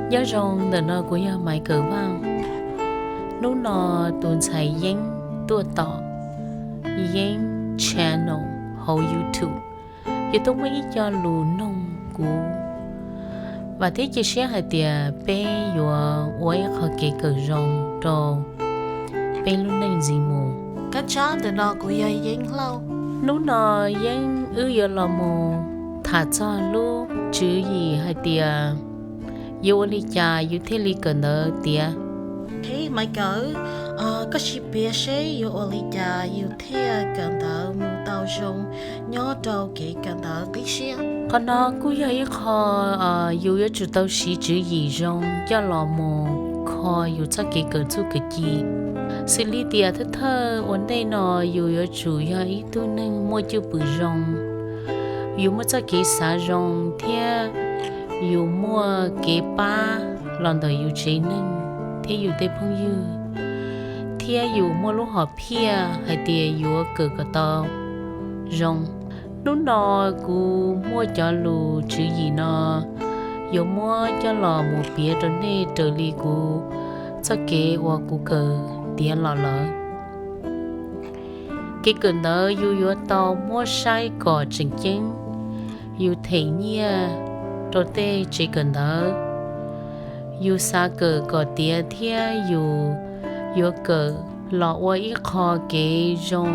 Nyob zoo, ntawm no kuv yog Maiv Kawm Vaaj. Hnub no tus ntxhais Yeeb tuaj tom Yeeb channel hauv YouTube, yuav tuaj muaj ib co lus noog kuv. Vam thiab cia siab hais tias peb yuav ua ib qho kev kawm zoo rau peb lub neej ntxiv mus. Kab tsab ntawm no kuv yog Yeeb Lauj. Hnub no Yeeb wb yuav los mus tham txog lub tswv yim hais tias yuav ua li cas yus thiaj li kawm ntawv tiav. Hej Maiv Kawm, koj sim piav seb yuav ua li cas yus thiaj kawm ntawv mus tau zoo nyob rau kev kawm ntawv qib siab? Qhov no kuj yog ib qho yus yuav tsum tau siv tswv yim zoo coj los mus kho yus txoj kev kawm txuj kawm ci. Xws li tias thawj thawj ua ntej no yus yuav tsum yog ib tug neeg muaj cwj pwm zoo, yus muaj txoj kev xav zoo thiab yus muaj kev pab los ntawm yus tsev neeg thiab yus tej phooj ywg, thiab yus muaj lub hom phiaj hais tias yuav kawm kom tau zoo. Hnub no kuv muaj cov lus tswv yim no yuav muab coj los mus piav rau nej raws li kuv txoj kev uas kuv kawm tiav los lawm. Kev kawm ntawv yus yuav tau muab saib kom tseem ceeb, yus them nyiaj rau tej tsev kawm ntawv, yus xav kawm kom tiav thiab yus yuav kawm los ua ib qho kev zoo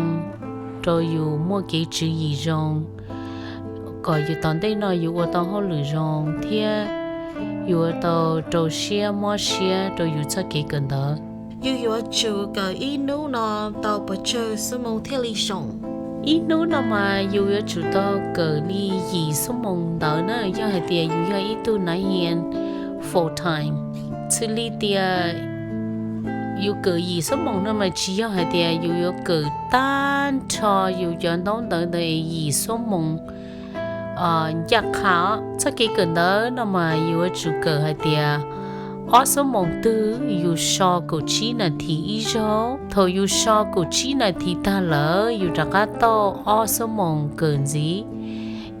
rau yus muaj kev tswv yim zoo, kom yus tom ntej no yus ua tau hauj lwm zoo thiab yuav tau rau siab mob siab rau yus txoj kev kawm ntawv. Yus yuav tsum kawm ib hnub no tau pes tsawg xuab moos thiaj li zoo? Ib hnub no mas yus yuav tsum tau kawm li yim xuab moos ntawd na, yog hais tias yus yog ib tug nav hias full time. Xws li tias yus kawm yim xuab moos no mas tsis yog hais tias yus yuav kawm tag nrho yus cov ntaub ntawv ntawd es yim xuab moos ncaj qha. Txoj kev kawm ntawv no mas yuav tsum kawm hais tias ob xuab moos twg yus so kaum tsib nas this ib zaug. Thaum yus so kaum tsib nas this tag lawm yus rov qab tau ob xuab moos kawm ntxiv.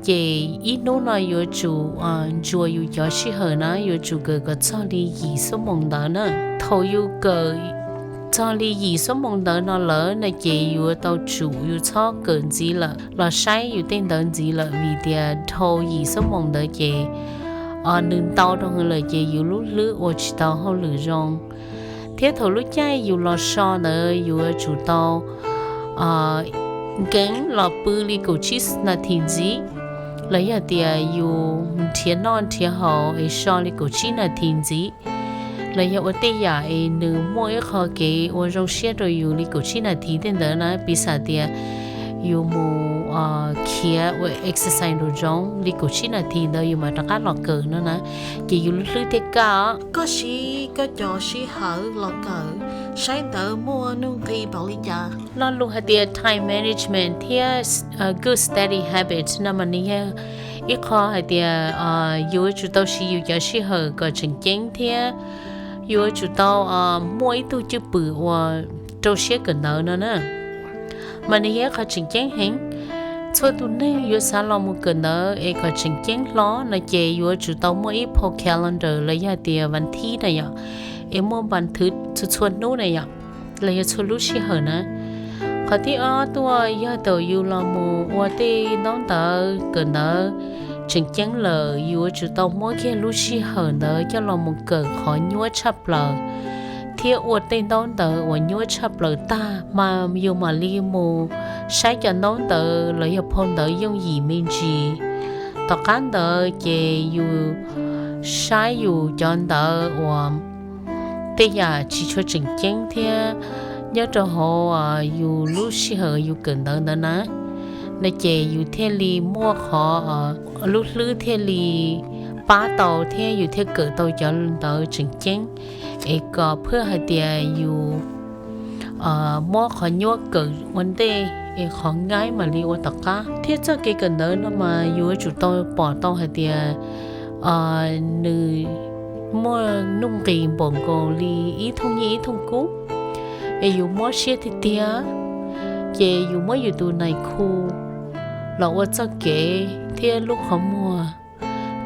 Ces ib hnub no yuav tsum ntsuas yus cov sij hawm na, yuav tsum kawm kom txog li yim xuab moos ntawd na. Thaum yus kawm txog li yim xuab moos ntawd no lawm no ces yuav tau tsum yus txhob kawm ntxiv lawm los saib yus tej ntawv ntxiv lawm, vim tias dhau yim xuab moos ntawd ces nws ntau rau heev lawm ces yus lub hlwb ua tsis tau hauj lwm zoo. Thiab thaum lub caij yus los so ntawd yuav tsum tau nkeev los pw li kaum tsib nas this ntxiv, los yog tias yus nrhiav noj nrhiav haus es so li kaum tsib nas this ntxiv, los yog ua tej yam es nws muaj ib qho kev ua zoo siab rau yus li kaum tsib nas this tej ntawd na, piv xam tias yus mus khiav ua exercise nraum zoov li kaum tsib nas this ntawd yus mam rov qab los kawm no na, ces yus lub hlwb thiaj kaj. Koj siv koj cov sij hawm los kawm, saib ntawv muaj nuj nqis npaum li cas? Lo lus hais tias time management thiab good study habit no mas nws yog ib qho hais tias yus yuav tsum tau siv yus cov sij hawm kom tseem ceeb thiab yuav tsum tau muaj ib tug cwj pwm uas rau siab kawm ntawv no na. Mas nws yog ib qho tseem ceeb heev. Txhua tus neeg yuav xav los mus kawm ntawv es kom tseem ceeb hlo no ces yuav tsum tau muaj ib phau calendar los yog tias vas thib na yom, es muaj vas thwv txhua txhua hnub na yom, los yog txhua lub sij hawm na. Qhov thib ob tuaj yog thaum yus los mus ua tej ntaub ntawv kawm ntawv tseem ceeb lawm, yus yuav tsum tau muab kiag lub sij hawm ntawd coj los mus kawm qhov nyuaj tshaj plaws thiab ua tej ntaub ntawv uas nyuaj tshaj plaws tag mas yus mam li mus saib cov ntaub ntawv los yog phau ntawv yooj yim me ntsis. Tom qab ntawd ces yus saib yus cov ntawv uas tej yam tsis tshua tseem ceeb thiab nyob rau hauv yus lub sij hawm yus kawm ntawv ntawd na, no ces yus thiaj li muaj qhov, lub hlwb thiaj li pab tau thiab yus thiaj kawm tau cov ntawv tseem ceeb, es kom phwj hais tias yus muab qhov nyuaj kawm ua ntej es qhov nqaib mam li ua tom qab. Thiab txoj kev kawm ntawv no mas yus yuav tsum tau pom tau hais tias nws muaj nuj nqis npaum nkaus li ib thooj nyiaj ib thooj kub, es yus mob siab tiag tiag, ces yus muab yus tus nais khu los ua txoj kev thiab lub qhov muag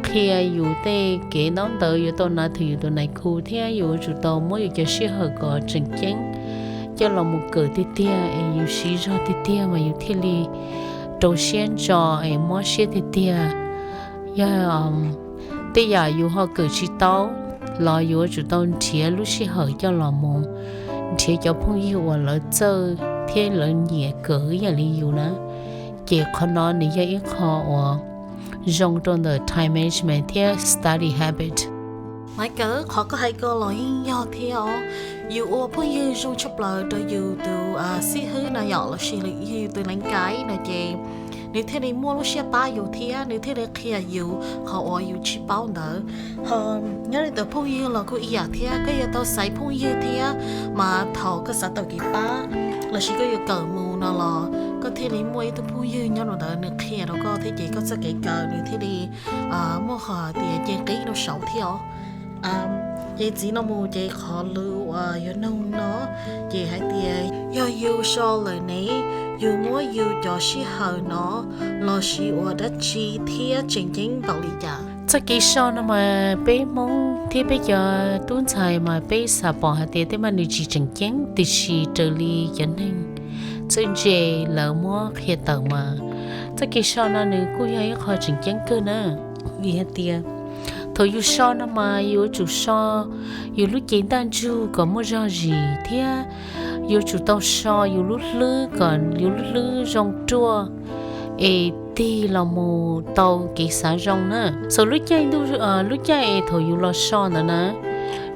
qhia qhia yus tej kev ntaub ntawv, yuav tau nav thwm yus tus nais khu, thiab yus yuav tsum tau muab yus cov sij hawm kom tseem ceeb coj los mus kawm tiag tiag es yus siv zog tiag tiag mas yus thiaj li rau siab ntso es mob siab tiag tiag. Yog tej yam yus ho kawm tsis tau los yus yuav tsum tau nrhiav lub sij hawm coj los mus nrhiav cov phooj ywg uas lawv txawj thiab lawv nyiam kawm ib yam li yus na. Ces qhov no nws yog ib qho uas zoo rau ntawm time management thiab study habit. Maiv Kawm, qhov koj hais ko los yeej yog thiab os. Yus ua phooj ywg zoo tshaj plaws rau yus tus xib hwb no yom, lossis yog yus tus leej kaim no ces nws thiaj li muaj lub siab pab yus thiab nws thiaj li qhia yus qhov uas yus tsis paub ntawd. Ho nyob li ntawm phooj ywg los kuj ib yam thiab, koj yuav tau xaiv phooj ywg thiab mas thaum koj xav tau kev pab lossis koj yuav kawm mus no los koj thiaj li muaj ib tug phooj ywg nyob rau ntawd nws qhia rau koj thiab ces koj txoj kev kawm nws thiaj li muaj qhov tias ceev qib rau saud thiab os. Ces txiv no mus ces qhov lus uas yuav nug no ces hais tias yog yus so lawm ne, yus muab yus cov sij hawm no los sis ua dab tsi thiab tseem ceeb npaum li cas? Txoj kev so no mas peb Hmoob thiab peb cov tub ntxhais mas peb xav pom hais tias tej maj nws tsis tseem ceeb, tiam sis raws li cov neeg txawj ntse lawv muab qhia tawm mas txoj kev so no nws kuj yog ib qho tseem ceeb kawg na. Vim hais tias thaum yus so no mas yuav tsum so yus lub cev ntaj ntsug kom muaj zog zis thiab yuav tsum tau so yus lub hlwb kom yus lub hlwb zoo ruaj es tig los mus tau kev xav zoo na. Txhua lub caij ntuj, lub caij es thaum yus los so ntawd na,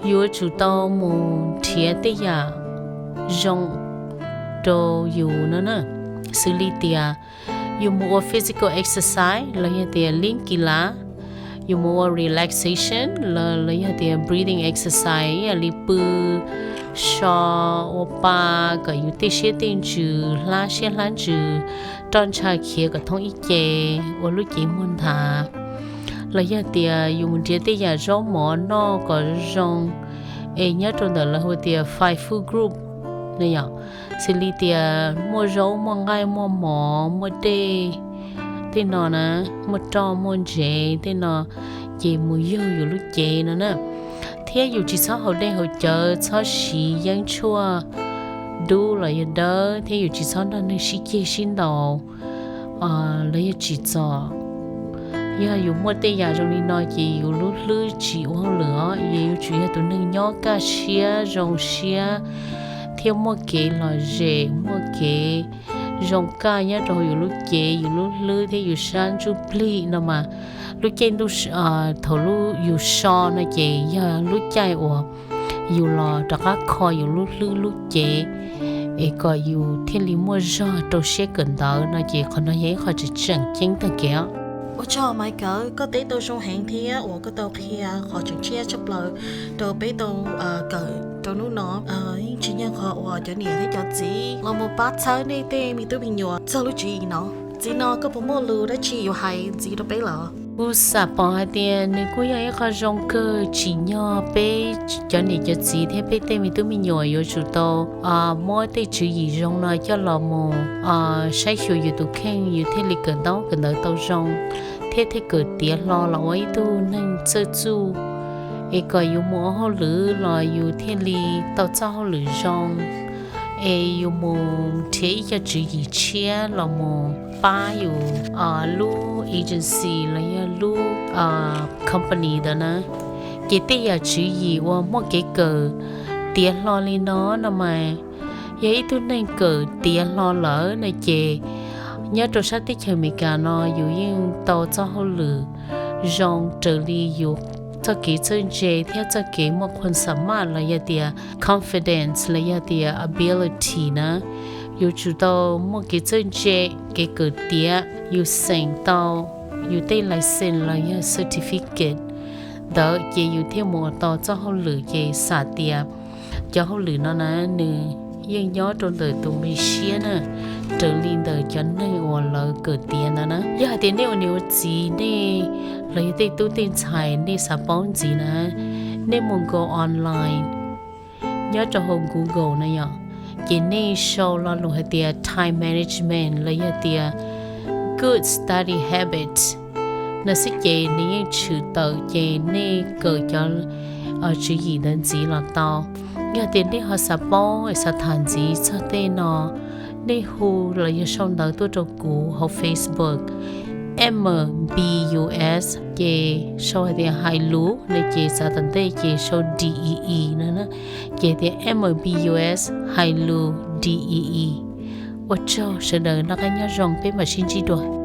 yuav tsum tau mus nrhiav tej yam zoo rau yus no na, xws li tias yus mus ua physical exercise los yog tias leej kis lav, yus mus ua relaxation los yog tias breathing exercise ib yam li pw, so, ua pa, kom yus tej siab tej ntsws hlab siab hlab ntsws, roj ntsha khiav kom thoob ib ce, ua lub cev muag nthav, los yog tias yus mus nrhiav tej yam zaub mov noj kom zoo, es nyob rau ntawm lawv hu tias five food group no yom, xws li tias muaj zaub muaj nqaij muaj mov muaj dej tej no na, muaj roj muaj ntsev tej no, ces mus yug yus lub cev no na. Thiab yus tsis txhob haus dej haus cawv, txhob siv yeeb tshuaj dub los yog dawb, thiab yus tsis txhob nrog neeg sib ceg sib ntaus los yog tsim txom. Yog yus muaj tej yam zoo li no ces yus lub hlwb tsis ua hauj lwm os, yus yuav tsum yog tus neeg nyob kaj siab zoo siab thiab muaj kev lom zem, muaj kev zoo kaj nyob rau yus lub cev, yus lub hlwb thiab yus sab ntsuj plig no mas lub caij ntuj thaum yus so no ces yog lub caij uas yus los rov qab kho yus lub hlwb lub cev es kom yus thiaj li muaj zog rau siab kawm ntawv no ces qhov no yog ib qho tseem tseem ceeb tag kev os. Ua tsaug Maiv Kawm, koj teb tau zoo heev thiab uas koj tau qhia qhov tseem tshiab tshaj plaws rau peb tau kawm rau hnub no. Yeej tsis yog qhov uas cov niam thiab cov txiv los mus pab txhawb nej tej me tub me nyuam txog lub tswv yim no. Txiv no koj puas muaj lus dab tsi yuav hais ntxiv rau peb lawm? Kuv xav pom hais tias nws kuj yog ib qho zoo kawg tsim nyog peb cov niam cov txiv thiab peb tej me tub me nyuam yuav tsum tau muab tej tswv yim zoo no coj los mus saib xyuas yus tus kheej, yus thiaj li kawm ntaub kawm ntawv tau zoo, thiab thiaj kawm tiav hlo los ua ib tug neeg txawj txuj, es kom yus mus ua hauj lwm los yus thiaj li tau txoj hauj lwm zoo, es yus mus nrhiav ib co tswv yim tshiab los mus pab yus lub agency los yog lub company ntawd na. Ces tej yam tswv yim uas muaj kev kawm tiav hlo li no no mas, yog ib tug neeg kawm tiav hlo lawm no ces nyob rau sab teb chaws Amelikas no yus yeej tau txoj hauj lwm zoo raws li yus txoj kev txawj ntse thiab txoj kev muaj qhua xam maj los yog tias confidence los yog tias ability na. Yuav tsum tau muaj kev txawj ntse, kev kawm tiav, yus xeem tau yus tej license los yog certificate ntawd ces yus thiaj mus ua tau txoj hauj lwm. Ces xam tias cov hauj lwm no na nws yeej nyob rau ntawm tus me siab na, raws li ntawm cov neeg uas lawv kawm tiav ntawd na. Yog hais tias nej ua niam ua txiv nej los yog tej tub tej ntxhais nej xav paub ntxiv na, nej mus nkaus online nyob rau hauv Google na yom, ces nej sau lo lus hais tias time management los yog tias good study habit no xwb ces nws yeej tshwm tawm ces nej kawm cov tswv yim ntawd ntxiv los tau. Yog tias nej ho xav paub xav tham ntxiv txog tej no, nej hu los yog sau ntawv tuaj rau kuv hauv Facebook M B U S, ces sau hais tias hais lus no ces xav tom ntej ces sau D E E no, ces tias M B U S hais lus D E E. Ua tsaug sawv daws, noj qab nyob zoo, peb mam sib ntsib dua.